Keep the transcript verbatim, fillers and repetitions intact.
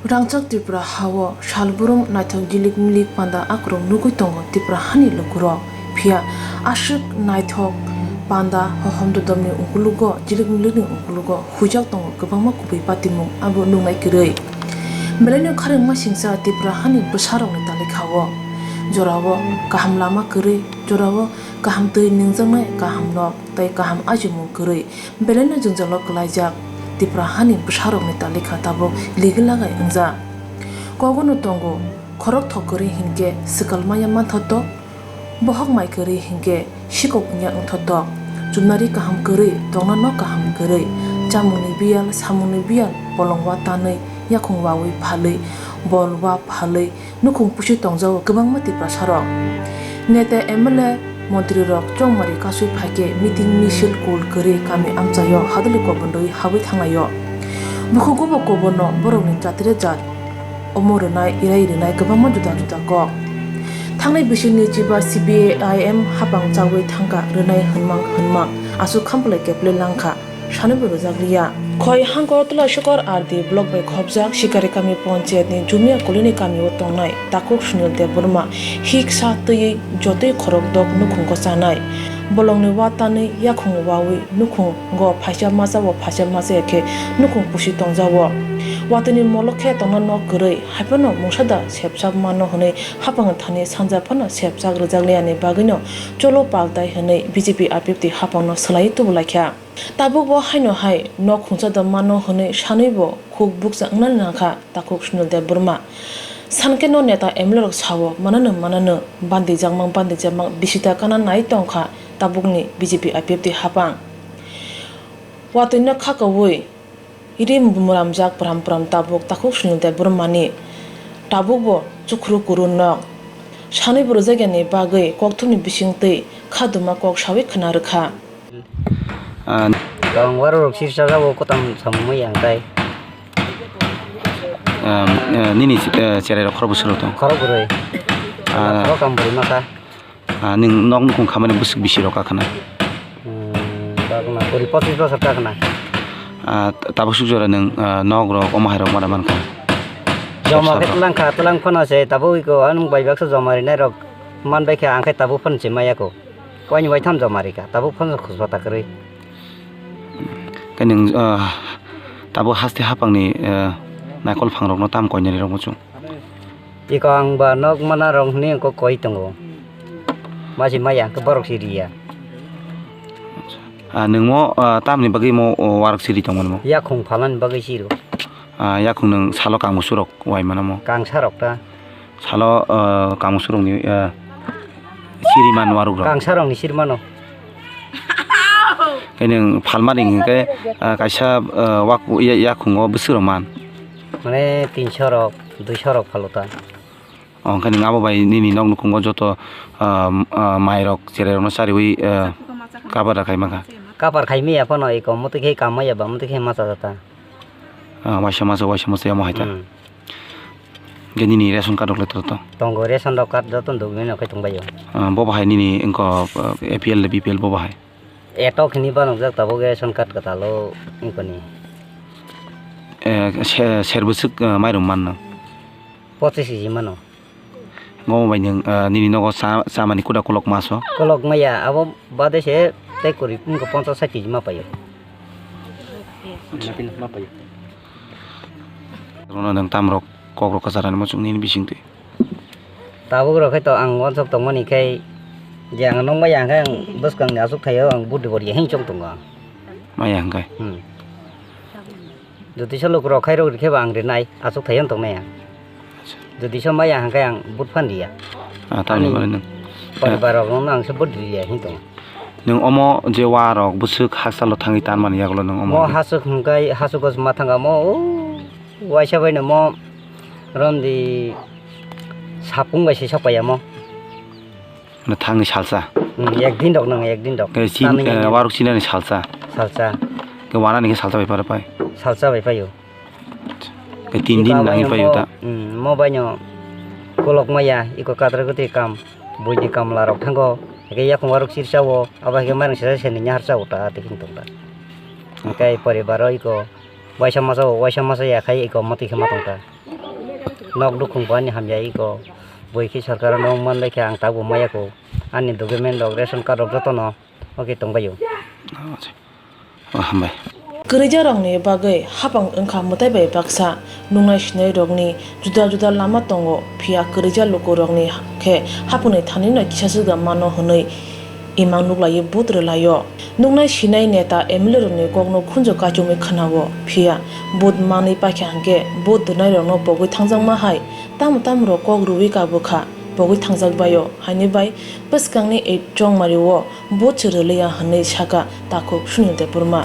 Rangchak Tripura ha-o salbrum naithok jilik milik panda akrok nugwi tongo Tripura hani lukurok. Phiya aswk naithok panda hohom dodomni ungkulugo, jilik milikni ungkulugo huijak tongo kwbangma kubui patimung, abo nuknai kwrwi. Belaino kharwngma singcha Tripura hani bwsarokni talikha-o. Jorao kaham lama kwrwi, jorao kaham twi nungjaknai kaham nok tei kaham ajimung kwrwi. Belaino jwngjalo kwlaijak Tripura hani bwsarokni talikha tabuk ligi lagai wngjak. Kogono tongo, khorok thok kwrwi hinkhe swkal maya manthotok, bohok mai kwrwi hinkhe sikok wngya wngthotok, chumnari kaham kwrwi, tongna nok kaham kwrwi, chamungni biyal, samungni biyal, bolong wa tanwi, yakhung wawi phalwi, bol wa phalwi, nukhung pusi tongjago kwbangma Tiprasarok. Neta, M L A, montrirok chongmari kasui phaikhe meeting misil kul kwrwi kami amchaio hadwlwi kobondoi habwi thanglaio. Bukhugobo koborno borokni jatire jat omo rwnai, irai rwnai kwbangma juda juda kok. Thangnai bisingni chiba C P I M hapang chawi thangkha rwnai hwnmang hwnmang aswk khampwlai keplai langkha. Sanaibo rwjakliya. Khoi hangko Tulasukor R D block bai khopjak Sikari kami ponchayat ni Jumia Colony kami o tongnai takhuk Sunil Debbarma hik sa twiwi jotoi khorok dok nukhungo chanai. Bolongni wa tanwi yakhung wawi nukhungo phaisa masa o phaisa masa ya khe nukhung pusi tongjago. Watwini molok khe tongna nok kwrwi haiphano mungsa da sepsak mano hwnwi hapang thani sanja phano sepsak rwjakliya ni bagwino cholo paltai hwnwi B J P I P F T hapang no swlaiwi tubulaikha. Tabuk bo haino hai nok khungsa da mano hwnwi sanwi bo khuk bukcha wngnani nangkha takhuk Sunil Debbarma. Sankhe no neta M L A rok sao, manano manano, bandijak mang bandijak mang bisi ta kana nai tongkha tabukni B J P I P F T hapang. Watwi no kha kaui ri muramjak pram pram tabuk takhuk Sunil Debbarma ni tabuk bo chukhru kuru nok. Sanwi bo rwjakya ni bagwi kokthumni bising twi kha duma kok saui khna rwkha. Ah, tong warok rok sir sajak o kotam samung ya ang tai. Ah, ah, nini, ah, cherai rok khorok bwswk rok tong? Khorok bwrwi. Ah. Khorok kam bwrwi masa. Ah, nwng nok nukhung khamani bwswk bisi rok kha khna? Hmm, kha khna kuri pochis bosor kha khna. Ah, tabuk suk jora nwng, ah, nok rok omo hai rok mada man kha? Joma khe tlang kha, tlang phano se tabuk iko anung bai baksa joma rinai rok man bai kha ang khe tabuk phano se maya ko. Waini waitham joma rikha, tabuk phano khospa ta kwrwi. Khe nwng, ah, tabuk haste haphangni, ah, naikol phangrokno tam koinani rokno chwng? Iko ang ba nok mana rok hwnwi iko koi tongo. Masi maya hwnkhe borok si riya. Ah, nwng mo, ah, tamni bagwi mo, oh, warok siri tongmani mo? Yakhung phalani bagwi siro. Ah, yakhung nwng salo kang musurok wai mano mo? Kangsa rok ta. Salo, ah, kang musurokni, ah, siriman warok rok? Kangsa rokni sirimano. Khe nwng phalmani hwnkhe, ah, kaisa, ah, wak-, ya-, yakhungo bwswk rok man? Mane tinso rok, duiso rok phalo ta. Oh, hwnkhe nwng abo bai nini nok nukhungo joto, ah, ah, mairok, cherairokno chariui, ah, cover rok khai mankha? Cover khai maya phano eko, motwi khe kam maya ba, motwi khe macha jata. Ah, waisa masa, waisa masa yamo hai ta. Hmm. Hwnkhe nini ration card rok le to? Tongo, ration rok card joto document rok khe tongbaio. Ah, bo bahai nini wngkha, ah, A P L le B P L bo bahai? Etok hini ba nukjak tabuk ration card kwtalo wngkoni. Eh, se-, ser bwswk, ah, mairum manno? Pochis kg mano. Omo bai nwng, ah, nini nogo cha-, chamani kuda kolok maso? Kolok maya, abo bade se tei kwrwi wngkha ponchas sait kg ma paio. Rono nwng tamrok kokrok kwcharani muchung nini bisingtwi? Tabuk rok khe to ang wansok tongmani khai je ang nokmaya hwnkhe ang bwskangni achuk thaio ang budi boriya hing chong tongo ang. Maya hwnkhe? Hmm. Jodi se lukurok khairok rikhe ba ang rinai, achuk thaiyo wng tongnai ang. Acha. Jodi se maya hwnkhe ang vote phan riya. Ah, tamni ani bagwi nang? Poribar rokno ang se vote riya hing tongo. Nwng omo je wa rok bwswk hakchalo thangwi tanmani yagulo nwng omo mo hwnkhe? Haswk hwnkhe, haswk o ma thanga mo, o waisa baino mo romdi sapung bai se sokpaiya mo. Mane thangni salsa. Hmm, ekdin rok nang, ekdin rok. Khe chin, Tamni eh, ekdin. Warok chinani salsa. Salsa. Khe wanani khe salsa bai paro pai. Salsa bai paio. Khe tin din nangwi paio ta. Hmm, mo baino kolok maya, iko katra kutri kam, buini kamla rok thango. Khe yakung warok chirsa o, abo khe marang sesa seni nyahar sa o ta, tiking tong ta. Khe poribar o iko waisa masa o, waisa masa ya khai iko mati khe ma tong ta. Nok dukhung bo ani hamya iko. Boi khe sorkar no wng man bai khe ang tabuk maya ko. Ani document rok, ration card rok joto no oke tong bai o. Hambai. Kwrwijarokni bagwi hapang wngkha mwtai bai baksa. Nuknai sinai rokni juda juda lama tongo, phiya kwrwija lukurokni khe haphangni thani no kisa swkda mano hwnwi imang nuklaio vote rwlaio. Nuknai sinai neta M L A rokni kokno khunju kaichomwi khwnao, phiya vote manwi paikha hwnkhe vote rwnairokno pogwi thangjakma hai tamo tamo rok kok rwui kabukha, pogwi thangjak baio, haini bai bwskangni ei chongmario vote se rwliya hwnwi sakha takhuk Sunil Debbarma.